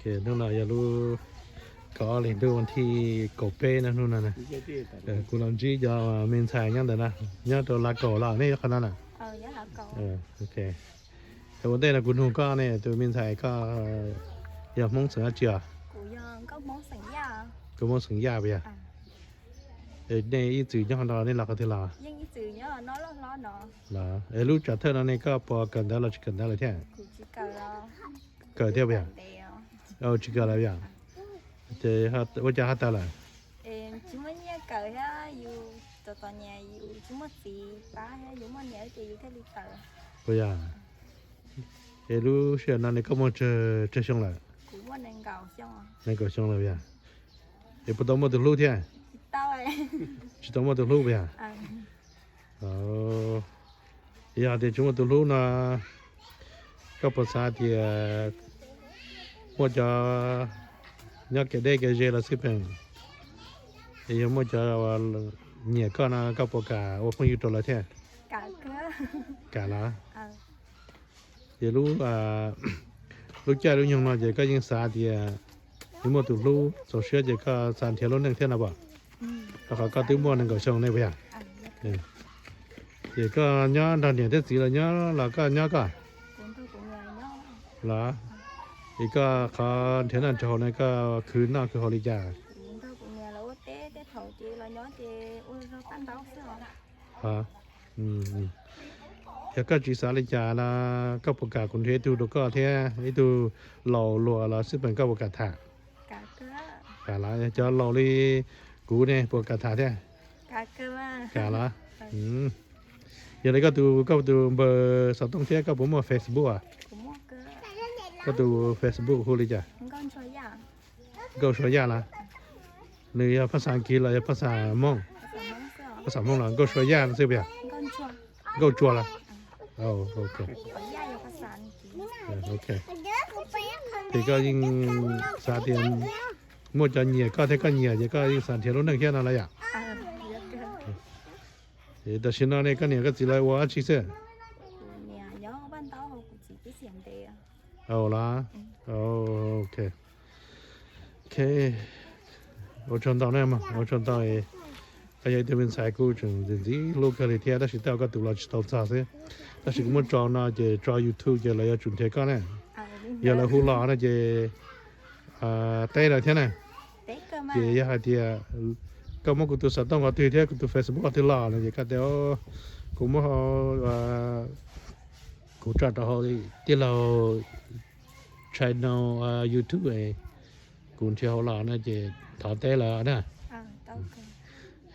Hnub no yog lub kaum ob hlis ntuj vas thib kaum peb no hnub no. Kuv los ntsib cov me ntxhais nyob ntawm no, nyob rau Lav Kaum los nej nyob qhov no na. Ua ntej no kuv nug koj ne, tus me ntxhais koj yog Hmoob xeem dab tsi os? Kuv Hmoob xeem Yaj puas yog? Nej ib txwm nyob qhov no nej los qhov twg los? Los, es lub tsam thawj no ne koj puas kawm ntawv los tsis kawm ntawv lawm thiab? Kawm thiab puas yog? Tsis kawm lawm yom? Ces ua cas ho tawm lawm? Puas yog? Es lub sij hawm no ne koj muaj tsawg xyoo lawm? Nees nkaum xyoo lawm yog? Es puas tau muaj tus hlub thiab? Tsis tau muaj tus hlub puas yog? Yog tias tsis muaj tus hlub no, koj puas xav tias muaj cov nyob kev deb kev ze los xij peem, es yog muaj cov nyiam koj no koj puas kam ua phooj ywg rau lawv thiab? Kam los? Ces lub, lub caij lub nyoog no ces koj yeej xav tias yuav muaj tus hlub txaus siab ces koj xav nrhiav lub neej thiab no puas? Rau qhov koj twb muaj nees nkaum xyoo ne puas yog? Ces koj nyob nrog niam thiab txiv los nyob los koj nyob koj? Los, es koj qhov nrhiav noj nrhiav haus no koj khwv noj khwv haus li cas? Yog koj tsis xav li cas no, koj puas kam kuv nrhiav ib tug rau koj thiab ib tug laus luas los xij peem koj puas kam tham? Kam los, cov laus li kuv ne puas kam tham thiab? Kam los. Yog li koj tus, koj tus npawb xov tooj thiab koj puas muaj Facebook? Koj tus Facebook hu li cas? Nkauj Suav Yaj los? Nws yog phaj xaj Askiv los yog phaj xaj Hmoob? Phaj xaj Hmoob los Nkauj Suav Yaj no xwb puas yog? Nkauj Tsua los? Ces koj yeej xav tias muaj cov nyiam koj thiab koj nyiam ces koj yeej xav nrhiav lub neej thiab no los yom? Tam sim no ne koj niam koj txiv lawv ua dab tsi xwb? Los, ok. Ua tsaug ntau na, ua tsaug ntau. Koj yog ib tug me ntxhais kuj tseem ntxim ntxim hlub kawg li thiab tab sis tej zaum koj tus los tsis tau txog xwb. Tab sis kuv muab tso no ces tso YouTube ces lawv yuav tsum nrhiav koj na. Yog lawv hu los no ces teb lawv thiab na. Ces yog hais tias koj muab kuv tus xov tooj qhov twg thiab kuv tus Facebook qhov twg los no ces koj tias kuv muab, kuv tso rau hauv tij laug channel YouTube, kuv nrhiav hauv los no ces thov teb lawv na.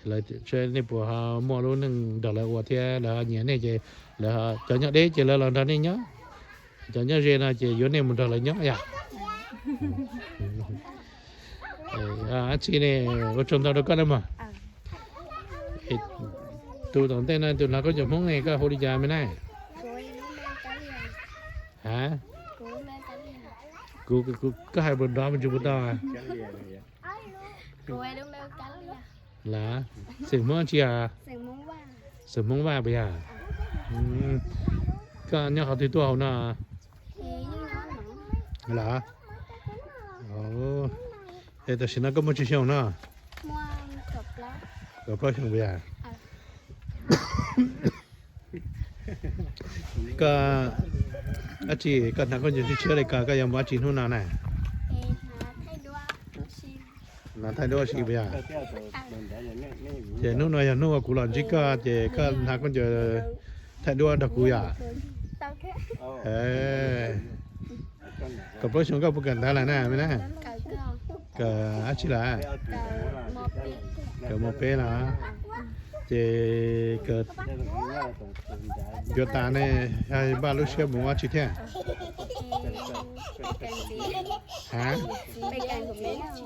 Lawv seb nej puas ho muaj lub neej nrog lawv ua thiab lawv ho nyiam nej ces lawv, cov nyob deb ces lawv los nrog nej nyob, cov nyob ze no ces yuav nej mus nrog lawv nyob yom. Dab tsi ne, ua tsaug ntau rau koj na mog. Tus tom ntej no tus hnav khaub ncaws Hmoob ne koj hu li cas me na? Ha, kuv, koj hais puas nrov me ntsis puas tau? Los, xeem Hmoob tsi as? Xeem Hmoob Vaj puas yog? Koj nyob qhov twg tuaj hauv no? Los, es tam sim no koj muaj tsawg xyoo no? Kaum plaub xyoo puas yog? Koj, dab tsi koj hnav khaub ncaws tshiab tshiab li ko, koj yuav mus dab tsi hnub no na? Hnav thaij duab si puas yog? Ces hnub no yog hnub uas kuv los ntsib koj ces koj hnav khaub ncaws thaij duab nrog kuv yom? Kaum plaub xyoo koj puas kawm ntawv lawm na me na? Kawm dab tsi lawm? Kawm mos peb los? Ces kawm yuav tas ne, npaj lub siab mus ua dab tsi thiab? Ha,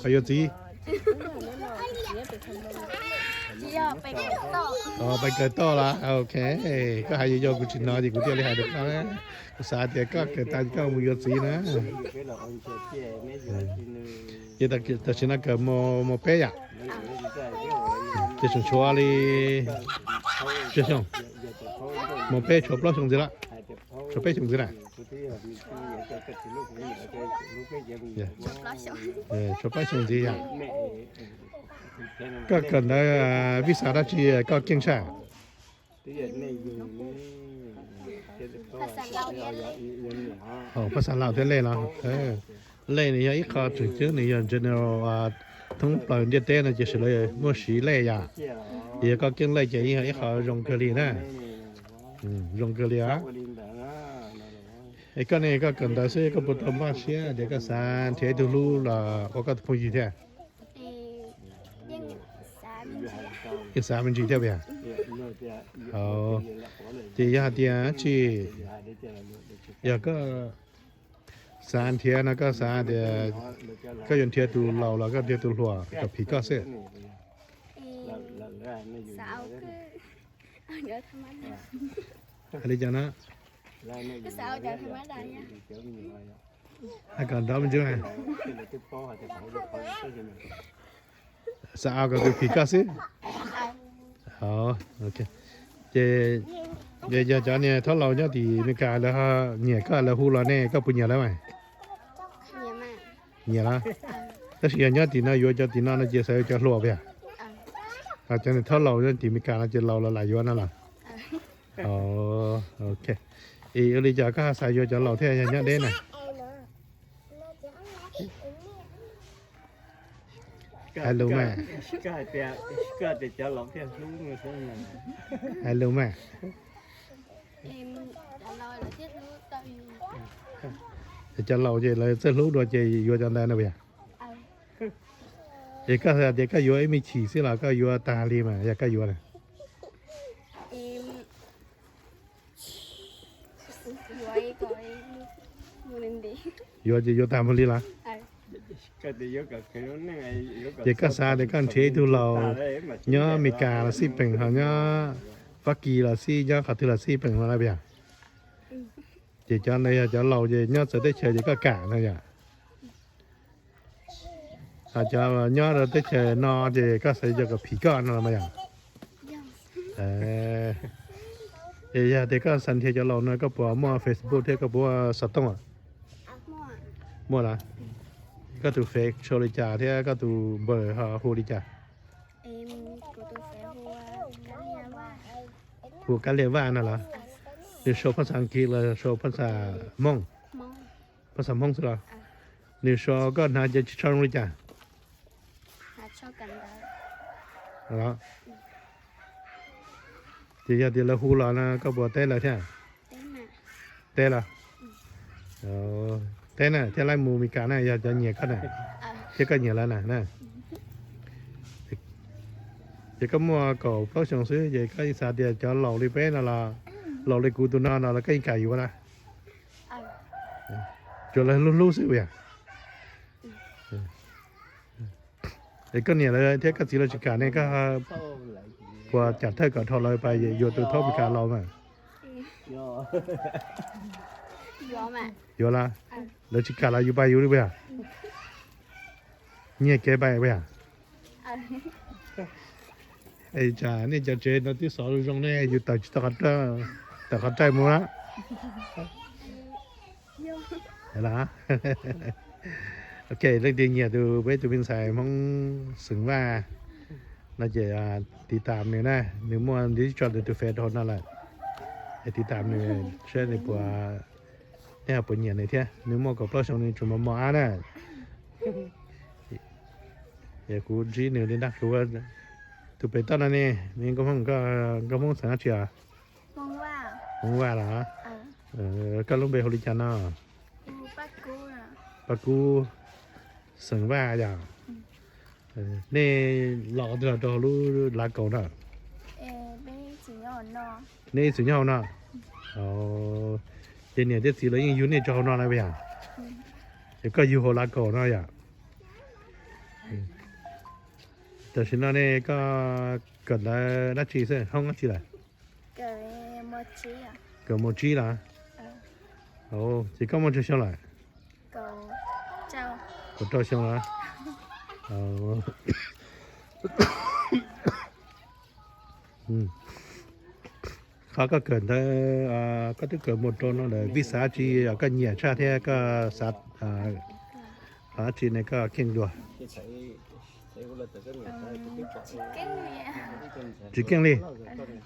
ho yuav txiv? Pais kawm toj los? Ok, koj hais yuav yuav kuv tsis hnov ces kuv thiaj li hais rau koj. Kuv xav tias koj kawm tas koj mus yuav txiv na. Ces tam sim no kawm mos peb yom? Ces tseem tshuav li tsawg xyoo? Mos peb tshuav plaub xyoo ntxiv lawm. Tshuav peb xyoo ntxiv lawm. Tshuav plaub xyoo ntxiv yog. Koj kawm ntawv vij xav dab tsi koj keej tshaj? Phaj xav Lauj thiab Lej los? Lej nws yog ib qho tseem ceeb, nws yog general, thoob plaws ntiaj teb no ces sawv daws muaj siv Lej yom. Ces yog koj keej Lej ces yeej yog ib qho zoo kawg li na. Zoo kawg li os. Es koj ne, koj kawm ntawv xwb koj puas tau npaj siab tias koj xav nrhiav ib tug hlub los ua koj tus phooj ywg thiab? Yeej xav me ntsis thiab puas yog? Ces yog hais tias tsis, yog koj xav nrhiav no koj xav tias koj yuav nrhiav tus laus los koj nrhiav tus hluas kom phim koj xwb? Hais li cas na? Hais kom nrov me ntsis. Xav kom tus phim koj xwb. Ces yog cov niag thaub laus nyob tim Meskas lawv nyiam koj, lawv hu los nej koj puas nyiam lawv mas? Nyiam los? Tab sis yog nyob tim no yuav cov tim no no ces xav yuav cov hluas puas yog? Ho cov niag thaub laus nyob tim Meskas no ces laus los lam yuav no los? Ok. Es ua li cas koj ho xav yuav cov laus thiab yog nyob deb na? Hais lus mas. Hais lus mas. Cov laus ces lawv txawj hlub dua ces yuav cov ntawd no puas yog? Es koj hais tias koj yuav ib me chim xwb los koj yuav tag li mas yog koj yuav na? Yuav ces yuav tag npaum li los? Ces koj xav tias koj nrhiav ib tug laus nyob Meskas los xij peem, ho nyob Fab Kis los xij, nyob qhov twg los xij peem no na puas yog? Ces cov ntawd yog cov laus ces nyob txawv teb chaws ces koj kam no yom? Ho cov nyob rau teb chaws no ces koj xav yuav cov kom phim koj no los mas yom? Es yog tias koj xav nrhiav cov laus no koj puas muaj Facebook thiab koj puas muaj xov tooj? Muaj los? Koj tus Face sau li cas thiab koj tus npawb ho hu li cas? Hu Kab Liag Vaj no los? Nws sau phaj xaj Askiv los sau phaj xaj Hmoob? Phaj xaj Hmoob xwb los? Nws sau koj hnav ces tsis tshua zoo li cas? Ces yog tias lawv hu los no koj puas teb lawv thiab? Teb los? Teb na, thiaj li mus Meskas na, yog cov nyiam koj na, thiab koj nyiam lawv na. Ces koj muaj kaum plaub xyoos xwb ces koj xav tias cov laus li peb no los, laus li kuv tus no no los koj yeej kam yuav na? Tsuas lawv hlub hlub xwb puas yog? Es koj niam lawv thiab koj txiv lawv tsis kam ne, koj puas cam thawj kom dhau lawv pais yuav tus thaub Meskas laus mas? Yuav los? Lawv tsis kam los yus pais yus li puas yog? Nyiag kev pais puas yog? Es tsam nej cov tsev no twb xov zoo zoo ne, yus tawm tsis tau, tawm qhov rai mus na. Ok, leej twg nyiam tus peb tus me ntxhais Hmoob xeem Vaj no ces tiv tam nws na, nws muaj ntiv tso nws tus Face rau hauv no lawm. Es tiv tam nws saib nws puas, nej ho puas nyiam nws thiab. Nws muaj kaum plaub xyoo, nws tseem mos mos ab na. Es kuv ntsib nws li ntag. Kuv tus pem toj no ne, nws nkauj Hmoob, nkauj Hmoob xeem dab tsi os? Hmoob Vaj los? Koj lub npe hu li cas no? Paj Kub xeem Vaj yom. Nej los qhov twg los rau hauv lub lav kaus no? Nej ib txwm nyob hauv no. Ces niam thiab txiv lawv yeej yug nej rau hauv no na puas yog? Es koj yug hauv lav kaus no yom? Tam sim no ne koj kawm ntawv dab tsi xwb, hoob dab tsi lawm? Kawm mos tsib los? Ces koj muaj tsawg xyoo lawm? Kaum rau xyoo los? Qhov koj kawm ntawd, koj twb kawm mus rau no lawm, vij xav tsi koj nyiam tshaj thiab koj xav, qhov tsi ne koj keej dua? Tsis keej li.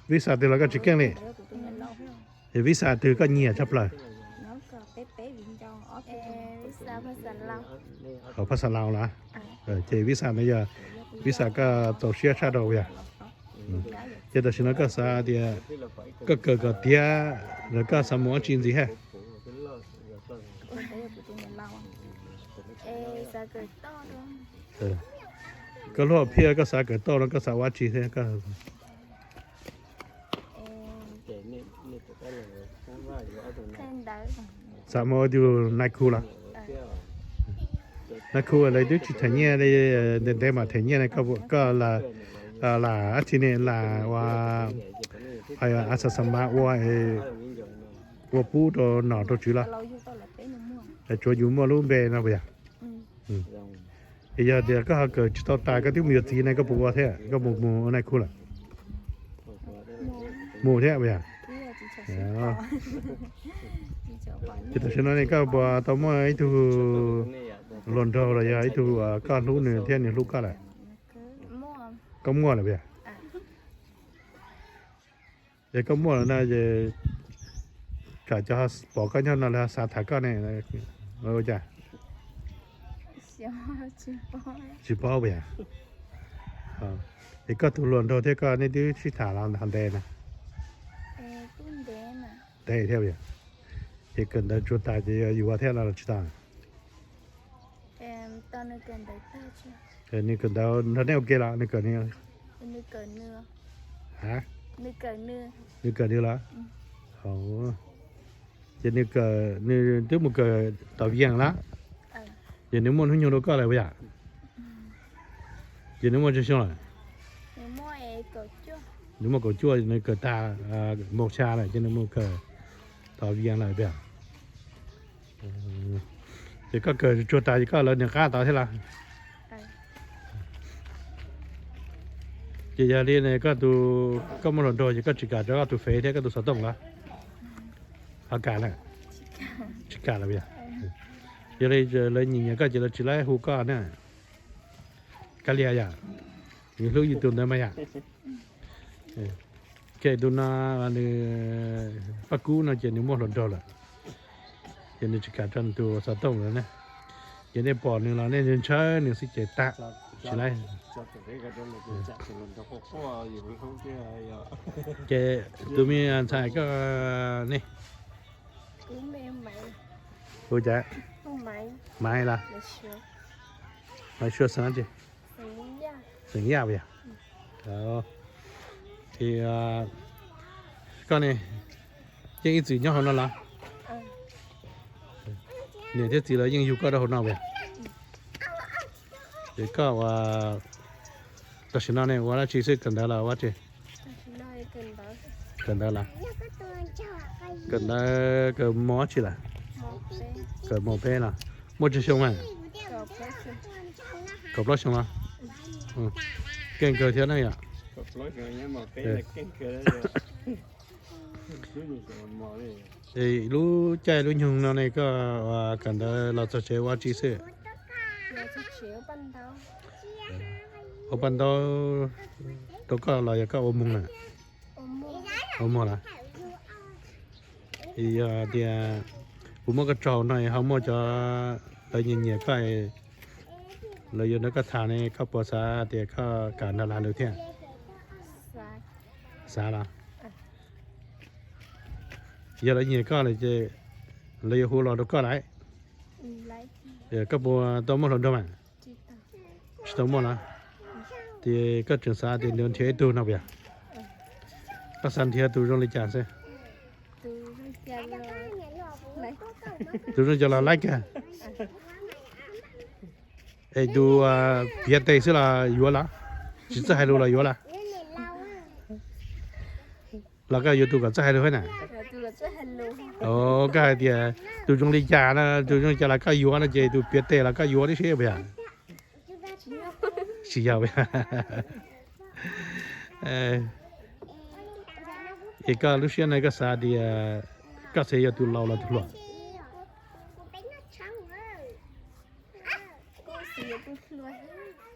Vij xav twg los koj tsis keej li? Es vij xav twg koj nyiam tshaj plaws? Phaj xav laus los? Ces vij xav no yog vij xav koj txaus siab tshaj rau yog. Ces tam sim no koj xav tias koj kawm kom tiav los koj xav mus ua tsi ntxiv hab? Koj luag phiaj koj xav kawm tau no koj xav ua tsi thiab? Xav mus ua tus nais khu los? Nais khu lawv twb tsis them nyiaj li, ntev ntev mam them nyiaj ne, koj lam ab tsi ne lam ua, a xav xav mas ua, ua pub rau nom rau tswv los? Tsuav yus muaj lub npe no puas yog? Es yog tias koj ho kawm tsis tau tas koj twb mus yuav txiv ne koj puas ua thiab, koj puas mus ua nais khu lawm? Mus thiab puas yog? Ces tam sim no ne koj puas tau muaj ib tug hluas nraug los yog ib tug koj hlub nws thiab nws hlub koj lawm? Koj muaj lawm puas yog? Es koj muaj lawm no es tsam cov pom koj nyob no lawv xav tham koj ne, ua cas? Tsis paub puas yog? Es koj tus hluas nraug thiab koj nej twb sib tham los ntev na? Ntev thiab puas yog? Es kawm ntawv tsuas tas ces yuav thiab los tsis tas? Nws kawm ntawv nrog nej ua ke los nws kawm nws? Nws kawm nws los? Ces nws, nws twb mus kawm tom Vias lawm? Ces nws muaj hnub nyoog dua koj lawm puas yog? Ces nws muaj tsawg xyoo lawm? Nws muaj kaum cuaj, nws kawm tag moos xya lawm ces nws mus kawm tom Vias lawm puas yog? Ces koj kawm tsuag tas ces koj lawv niam qab tod thiab los? Ces yog li koj tus, koj muaj hluas nraug ces koj tsis kam rau koj tus fev thiab koj tus xov tooj los? Ho kam na? Tsis kam lawm puas yog? Yog li lawv nyiam nyiam koj ces lawv tsis laib hu koj na. Kab lias yom, nws hlub yus tus ntawd mas yom. Ces tus no nws, Paj Kub no ces nws muaj hluas nraug lawm, ces nws tsis kam rau nws tus xov tooj lawm na. Ces nej pom nws los nej ntshaw nws xwb ces tag, tsis laib. Ces tus me ntxhais koj ne? Hu cas? Maiv los? Maiv Suav xeem tsi? Xeem Yaj puas yog? Ces koj ne, yeej ib txwm nyob hauv no los? Niam thiab txiv lawv yeej yug koj rau hauv no puas yog? Ces koj ua, tam sim no ne ua dab tsi xwb, kawm ntawv los ua tsi? Kawm ntawv los? Kawm ntawv kawm mos dab tsi lawm? Kawm mos peb los? Muaj tsawg xyoo mas? Kaum plaub xyoo los? Keej kawg thiab ne yom. Lub caij lub nyoog no ne koj kawm ntawv los txog tsev ua dab tsi xwb? Ua paj ntaub rau koj los yog koj ua moog lawm? Ua moog lawm. Yog tias kuv muab koj tso no ho muaj cov lawv nyiam nyiam koj, lawv yuav nrog koj tham ne koj puas xav tias koj kam nrog lawv hais lus thiab? Xav los? Yog lawv nyiam koj lawm ces lawv yuav hu los rau koj lawm. Koj puas tau muaj hluas nraug mas? Tsis tau muaj los? Ces koj tseem xav tias nrhiav ib tug no puas yog? Koj xav nrhiav tus zoo li cas xwb? Tus zoo cas los laib kag. Es tus piav tes xwb los yuav los? Tsis txawj hais lus los yuav los? Los koj yuav tus kom txawj hais lus thiab na? Koj hais tias tus zoo li cas no, tus zoo li cas los koj yuav no ces tus piav tes los koj yuav tib si puas yog? Tsis yog. Ces koj lub siab no koj xav tias koj xav yuav tus laus los tus hluas?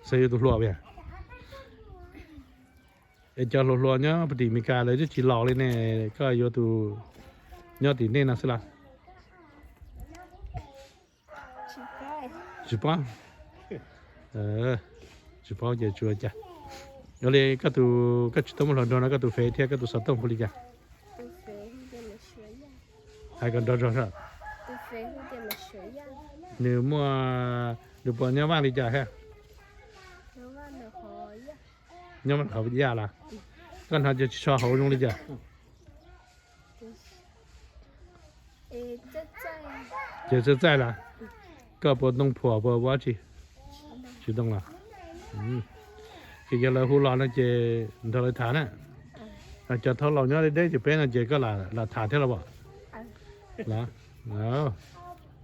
Xav yuav tus hluas yog? Es cov hluas hluas nyob tim Meskas lawv twb tsis laus li ne, koj yuav tus nyob tim nej no xwb los? Tsis paub. Tsis paub ces tsis ua cas. Ua li koj tus, koj tsis tau muaj hluas nraug no, koj tus fev thiab koj tus xov tooj hu li cas? Hais kom nrov zog. Nws muaj, nws puas nyob Vaj li cas thiab? Nyob Vaj qhov Yaj los? Koj hnov ces tsis so hauv zoo li cas? Ces txawj txaij los? Koj puas ntoo phuam puas ua tsi? Tsis ntoo los? Ces yog lawv hu los no ces nrog lawv tham na. Cov thaum laus nyob deb deb ces peb no ces koj lam tham thiab los as?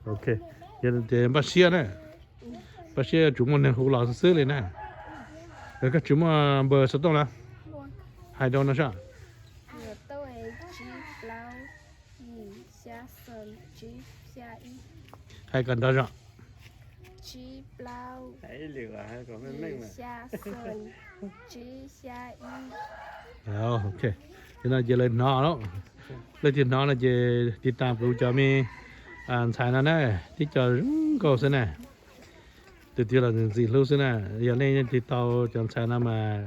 Ok, ces npaj siab na. Npaj siab yuav tsum muaj neeg hu los xwb xwb li na. Koj tsis muaj npawb xov tooj los? Hais rau no saib. Hais kom nrov zog. Li no ces lawv hnov, leej twg hnov no ces tiv tam kuv cov me ntxhais no na, tib co zoo nkauj xwb na. Tus twg los ntxim hlub xwb na. Yog nej yeej tiv tau cov ntxhais no mas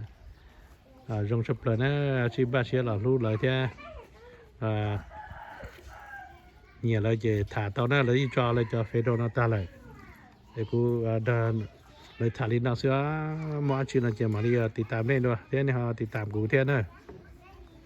zoo tshaj plaws na, sib npaj siab los hlub lawv thiab nyiam lawv ces tham tau na, lawv yeej tso lawv cov fev rau no tag lawm. Es kuv nrog lawv tham li no xwb, muaj dab tsi no ces mam li tiv tam nej dua thiab nej ho tiv tam kuv thiab na.